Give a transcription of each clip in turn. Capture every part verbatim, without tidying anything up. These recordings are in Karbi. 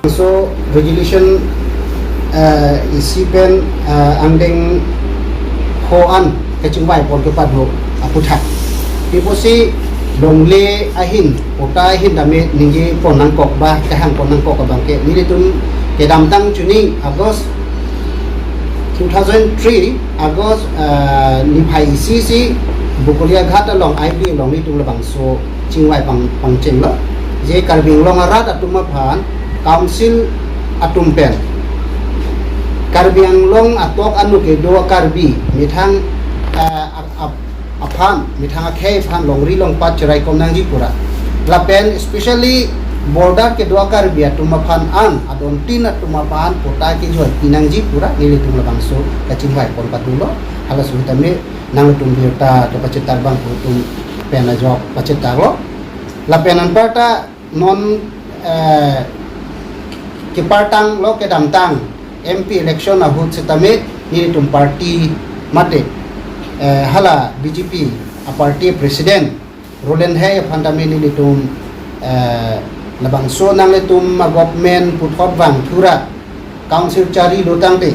So resolution, eh, isi pen, eh, angdeng ho an kachingvai pon kepado aputhak. Pi pusi longle ahin, patta ahin tame ningje pon nangkok ba, kehang pon nangkok abangke, nelitum kedamtang chuning August two thousand three, August, eh, niphai isi si Bokolia Ghat along, I B along nelitum labangso chingvai pang, pangchenglo. Je Karbi Anglong arat atum aphan council atum pen Karbi Anglong atok anu kedo Karbi methang, eh, ap-, ap-, aphan, methang akhei aphan longri longpat cherai kom nangji pura. Lapen especially border kedo Karbi atum aphan an, adontin atum aphan patta kejoi pi nangji pura, nelitum labangso kachingvai pon patulo. Halaso tame nangtum birta kepachetak abang atum pen ajok pachetaklo. Lapen anparta non, eh, kepartanglo kedamtang M P election ahut setame nelitum party mate, eh, hala B J P a party president Roland Hei aphan tame nelitum, eh, labangso nanglitum a government puthot vang thura council charilo tangte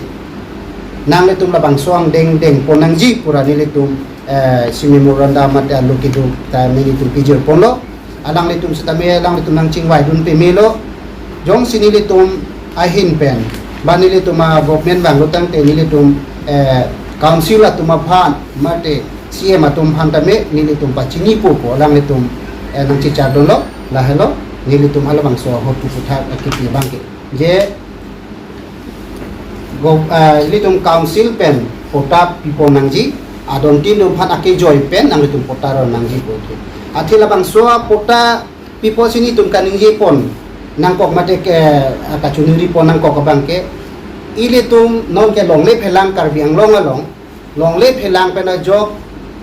nanglitum labangso angdeng deng pon nangji pura nelitum, eh, si memorandum mate alo keduk tame nelitum pijir ponlo. Alanglitum setame alanglitum nangchingvaidun pemelo. Jongsi nelitum ahin pen ba nelitum a government vanglo tangte nelitum, eh, council atum aphan mate C M atum aphan tame nelitum pachini po po alanglitum, eh, nangchechardunlo. Lahelo nelitum halabangso ahut puthak akipi abangke. Je go, ah, ilitum council pen patta pi pon nangji, adontin atum aphan akejoi pen nanglitum patta ron nangji pu thu. Athe labangso patta pi pusi nelitum kaningje pon nangkok mate ke, ah, kachiningri pon nangkok abangke, ilitum nonke longle phelang Karbi Anglong along, longle phelang pen ajok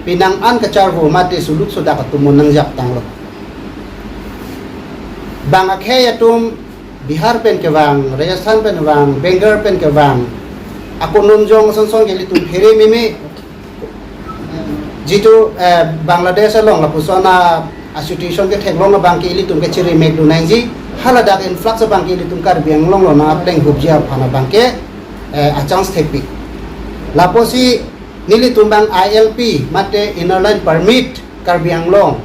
penang an kacharvo mate suluk sodak atum mo nangjap tanglo. Bang akhei atum Bihar pen kevang, Rajasthan pen vang, Bengal pen kevang, ako nonjong son son ke ilitum phere meme. Jitu, eh, Bangladesh along lapuson a, a situation ketheklong abangke ilitum kachere mekdun nangji, haladak influx abangke ilitum Karbi Anglong along nangpleng hupji aphan abangke, eh, a chance thekpik. Lapusi nelitum bang I L P mate Inner Line Permit Karbi Anglong,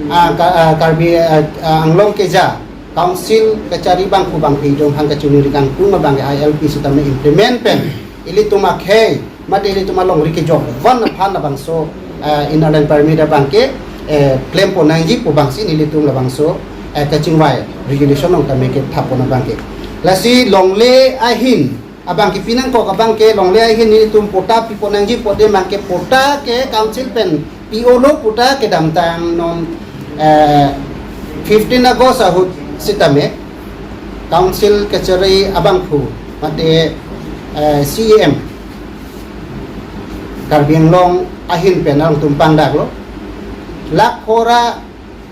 ah, Ka-, ah, Karbi, ah, ah, Anglong keja council kachari bangphu bangphi atum aphan kachiningri kangtung abangke I L P setame implement pen ilitum akhei mate ilitum alongri kejok van aphan labangso, eh, Inner Line Permit abangke, eh, klem pon nangji pu bangsi nelitum labangso, eh, kachingvai resolution along tame kethap pon abangke. Lasi longle ahin abangke pi nangkok abangke longle ahin nelitum patta pi pon nangji pu abangke patta ke council pen pi-olo pu ta kedamtang non, eh, fifteen August ahut setame council kachari abangphu mate, eh, C E M Karbi Anglong ahin pen nangtum pangdaklo. Lakh pharo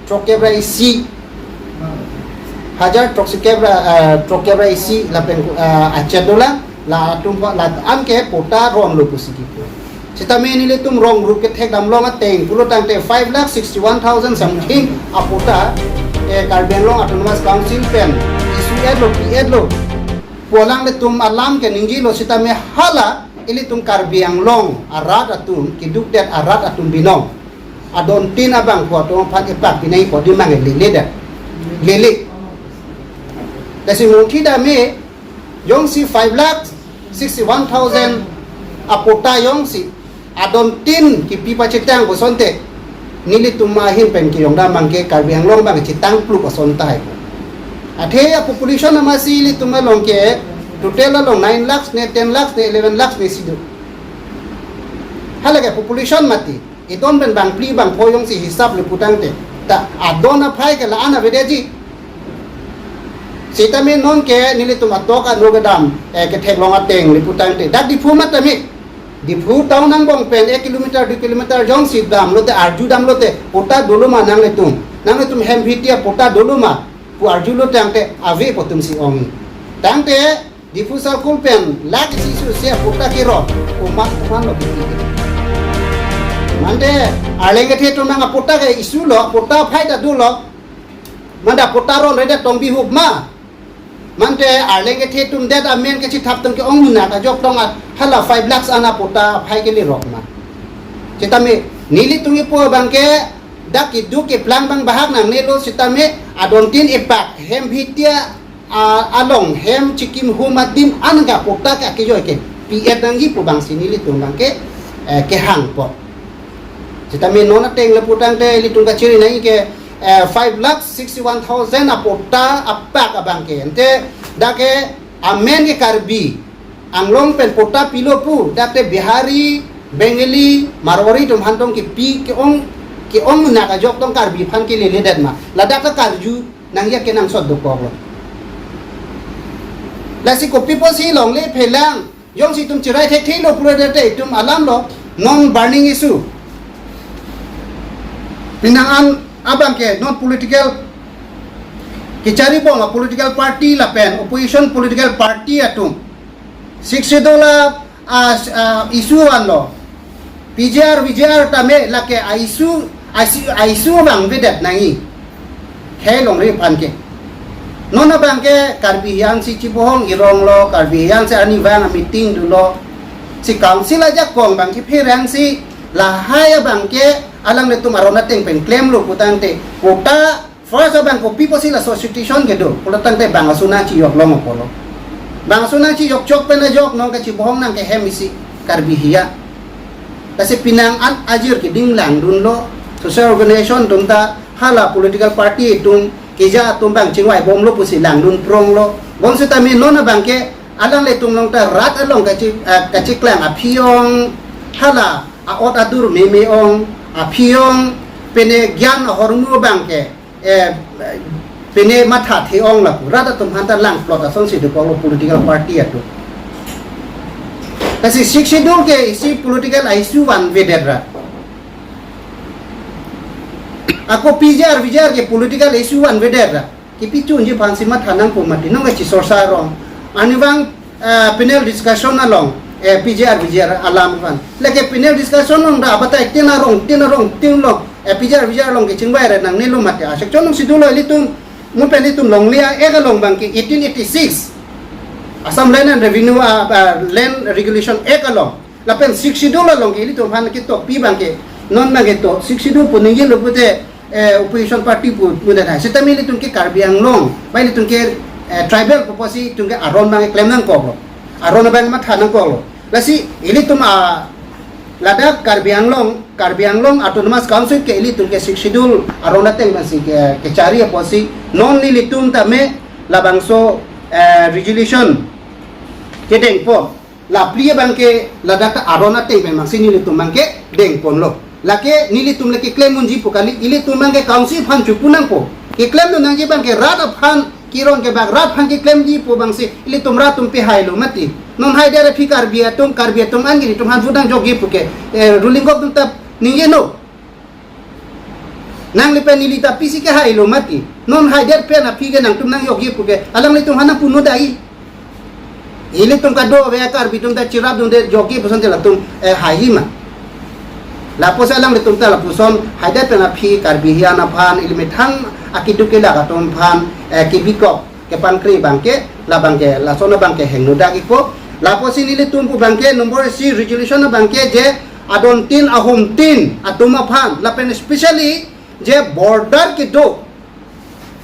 throkkep ra isi, hajar throksikep ra, eh, throkkep ra isi lapen, eh, achet dolang, latum pa, la anke patta ronlo pusi kipu. Setame nelitum rong rup kethek damlong ateng pulo tangte five lakh sixty-one thousand something a patta, eh, Karbi Anglong Autonomous Council pen issue etlo, pi etlo pu alanglitum alam ke ningjelo setame hala ilitum Karbi Anglong arat atum, kedukdet arat atum binong adontin abangphu atum aphan epak pinai podi mang lele dak. Lele. Lasi mungkin dame jongsi five lakh sixty-one thousand a patta jongsi adontin kipi pachetang pu asonte nelitum ahin pen kejong dam abangke Karbi Anglong abang chetang pluk ason tahai. Athe a population amatsi ilitum along ke total along nine lakhs ne, ten lakhs ne, eleven lakhs ne si do. Hala ke population mati. Idon pen bangphli bangpho jongsi hisap le pu tangte, ta adon aphai ke la-an avedetji. Setame nonke nelitum atok anu kedam, eh, ketheklong ateng le pu tangte, dak Diphu matame. Diphu town angbong pen ek kilometer, dui kilometer jongsi damlote, arju damlote, patta dolo ma nanglitum, nanglitum Hemphitia patta dolo ma pu arjulo tangte ave pu atum si ong. Tangte Diphu circle pen lakh isi isi a patta keron, oman oman lo bibi. Mante arleng kethe atum nang a patta ke issue lo, patta aphai ta dolo. Manda patta ronredet tong bihup ma. Mante arleng kethe atum det amen kachethap atum ke-ong munak ajok tong at hala five lakhs an apatta aphai kelerok ma. Sitame nelitum kipu abang ke dak keduk keplang abang bahak nangnelo sitame adontin epak hem bhitia, ah, along hem chikim hum adim an ke apatta ke akejoi ke pi-et nangji pu abangsi nelitum abang ke, eh, kehangpo. Sitame non ateng lapu tangte ilitum kachiri nangji ke, eh, five lakh sixty-one thousand apatta apak abang ke. Ante dak ke amen ke Karbi Anglong pen patta pilo pu, dak te Bihari, Bengali, Marwari atum aphan tong kipi ke-ong, ke-ong munak ajok tong Karbi aphan keleledet ma. Ladak ta karju nangji akenangsot dokoklo. Lasi kopi pusi longle phelang, jongsi itum chirai thekthelo pura date itum alamlo, non burning issue. Penang an abang ke non political kecharibom a-political party lapen opposition political party atum Sixth Schedule a, a, a issue vanlo. P G R, V G R tame lake a issue, a issue, a issue abang vedet nangji. Khei longri aphan ke. Non abang ke Karbi Anglong si chibohong ironglo, Karbi Anglong si arnivang a-meeting dolo. Si council ajakong abang chipherangsi lahai abang ke alanglitum aron ateng pen klemlo pu tangte. Patta first abang kopi pusi laso situation kedo. Pulo tangte bang ason nangchijok long apotlo. Bang ason nangchijok chok pen ajok non kachibohong nang ke hem isi Karbi hiya. Lasi penang an ajir keding langdunlo, social organization atum ta hala political party atum keja atum abang chingvaibomlo pusi langdun pronglo. Bonsitame non abang ke alanglitum along ta rat along kachi, eh, kachiklang aphi ong, hala a'ot adur meme ong, aphi ong, pine gyan ahormu abang ke, eh, pine mathathe ong lapu rat atum aphan ta langplot asonsi dokoklo political party atum. Lasi Sixth Schedule ke isi political issue vanvedet ra. Ako P G R, V G R ke political issue vanvedet ra. Kipi chunji aphansi matha nangpo mati, non kachisorsa rong. Arnivang, eh, panel discussion along, eh, P G R, V G R alam aphan. Lake panel discussion along ta abatai tin arong, tin arong, tin along, eh, P G R, V G R along kechingvai ra nangnelo mati. Asek chonong si dolo ilitum, mo pen ilitum longle a-act along abang ke eighteen eighty-six. Assam Land and Revenue, ah, ah, Land Regulation Act along. Lapen Sixth Schedule along ke ilitum aphan ketok pi abang ke, non abang ke to Sixth Schedule pu ningjelo pute, eh, opposition party pu, pu dak hai. Sitame ilitum ke Karbi Anglong, ba ilitum ke, eh, tribal pu pusi itum ke aron abang klem nangkoklo. Aron abang matha nangkoklo. Lasi ilitum a ladak Karbi Anglong, Karbi Anglong Autonomous Council ke ilitum ke Sixth Schedule aron ateng abangsi ke, kechari apotsi non nelitum tame labangso, eh, resolution kedengpon. La phli abang ke ladak ta aron ateng pen abangsi nelitum abang ke dengponlo. Lake nelitum lake klem unji pu kali, ilitum abang ke council aphan chupu nangpo. Keklemdun nangji abang ke rat aphan, kiron ke bak rat aphan keklemji pu abangsi ilitum rat atum pehailo mati. Non haidet aphi Karbi atum, Karbi atum an ke nelitum aphan vote nangjokji pu ke, eh, ruling kok atum ta ningjeno. Nangli pen neli ta pisi kehailo mati. Non haidet pen aphi ke nangtum nangjokji pu ke alanglitum aphan nangpuno dai. Ilitum kadokave Karbi atum ta chirapdunde jokji puson te latum, eh, haiji ma. Lapusi alanglitum ta lapuson haidet pen aphi Karbi hiyan aphan ili methang akeduk kelak atum aphan, eh, kebikok kepangkri abang ke, la abang ke, lason abang ke hingno dak ikpo. Lapusi nelitum pu abang ke number isi resolution abang ke je adontin ahumtin atum aphan, lapen especially je border kedo,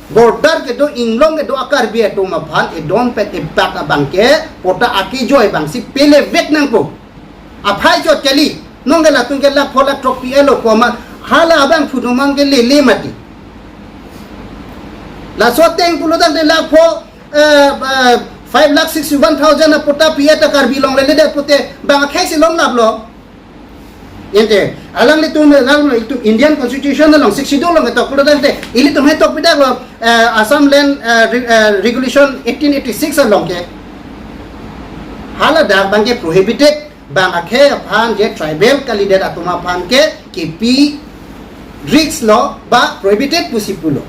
border kedo, inglong kedo a-Karbi atum aphan edon pen epak abang ke patta akejoi abangsi pelevek nangpo. Aphai chot kali, non ke latum ke lakh pho lakh throk pi-etlo komat, hala abang phunumang ke lele mati. Laso ateng pulo tangte lakh pho, eh, eh, five lakh sixty-one thousand apatta pi-et ta Karbi Anglong leledet pute bang akhei si longlaplo. Ante alanglitum, alanglitum Indian Constitution along Sixth Schedule along ketok pulo tangte ilitum hetok pidaklo, eh, Assam Land, eh, Re-, eh, Regulation eighteen eighty-six along ke. Hala dak abang ke prohibited, bang akhei aphan je tribal kalidet atum aphan ke kipi risk lo ba prohibited pusi pulo.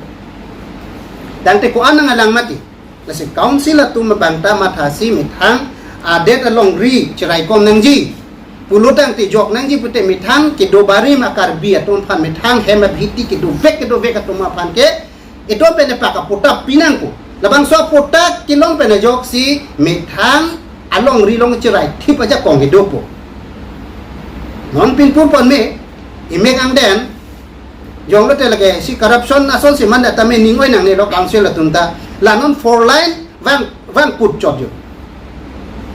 Tangte ko-an nanglang mati. Lasi council atum abang ta mathasi methang adet alongri chiraikom nangji. Pulo tangte jok nangji pute methang kedo barim a-Karbi atum aphan, methang hem abhiti kedovek kedovek atum aphan ke edon pen epak apatta pi nangpo. Labangso apatta kelong pen ajoksi methang alongri along cherai thip ajakong kedopo. Non pinpur pon me, imek angden, jonglo te lake si corruption ason si man ta me ning oi nangnelo council atum ta. La non four lane vang, vang put chot jo.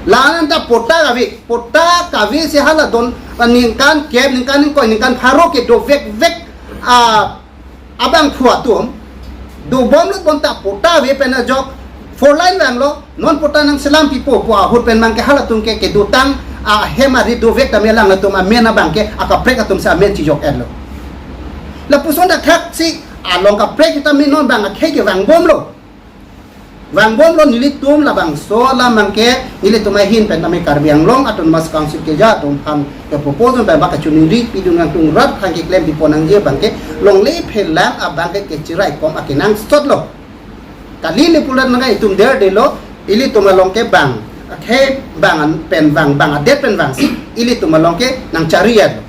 La non ta patta kave, patta kave si hala don, ningkan kep, ningkan ingkoi, ningkan pharo kedo vek vek, a, abangphu atum dobomlo bonta patta ave pen ajok four lane vanglo, non patta nangselam pipo pu ahut pen abangke halatum ke kedotang ahem ari dovek tame alanglitum amen abangke akaprek atum si amen chijok-etlo. Lapuson dak thak si along kaprek tame non abang akhei ke vangbomlo. Vangbomlo nelitum labangso alam abangke nelitum ahin pen tame Karbi Anglong Autonomous Council keja atum aphan ke proposal pen bak kachiningri pidun nangtum rat aphan keklem pipo nangji abangke longle phelang abangke kechirai kom akenangsotlo. Kali le pulat nangkai itum derdelo, ilitum along ke bang, akhei bang an pen bang, bang adet pen bang si ilitum along ke nangchari-etlo.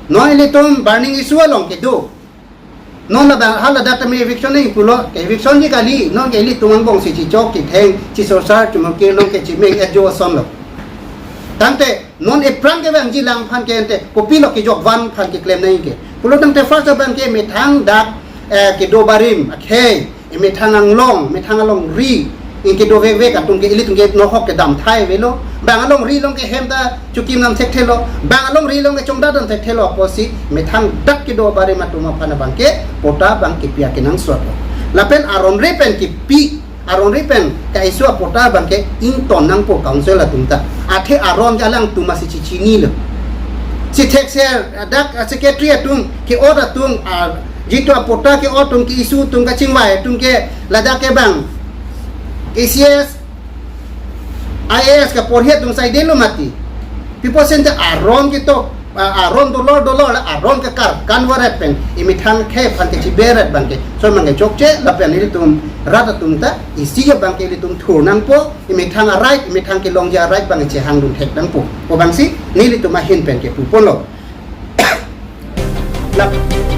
Non ilitum burning issue along kedo. Non labang haladak tame eviction nangji pulo, ke eviction ji kali, non ke ilitum angbong si chichok, chitheng, chisorsar, chumukir, non ke chimeng ejo asonlo. Tangte non ephrang kevangji alang aphan ke ante kopilo kejok van aphan keklem nangji ke. Pulo tangte first abangke methang dak, eh, kedo barim akhei, emethang anglong, methang alongri, in kedo vek vek atum ke ilitum ke nohok kedam thai avelo. Bang alongri along ke hem ta chukim nam thekthelo. Bang alongri along ke chongdat dam thekthelo apotsi methang dak kedo barim atum aphan abangke patta abang kepi akenangsotlo. Lapen aron ri pen kepi, aron ri pen ka-issue apatta abangke ington nangpo council atum ta. Athe aron ke alangtum asi chichinilo. Si thekser dak, ah, secretary atum ke-ot atum, ah, jitu apatta ke-ot atum ke-issue atum kachingvai atum ke ladak ke bang A C S, I A S kaporhi atum saidelo mati. Pi apotsi ante aron ketok, ah, aron dolor dolor la aron ke karkan varet pen emethang akhei aphan kechiber-et abangke so abangke chokche lapen ilitum rat atum ta isi abangke ilitum thur nangpo, emethang a-right, emethang kelongji a-right abangke chehangdun thek nangpo pu abangsi nelitum ahin pen kepu ponlo. Lap-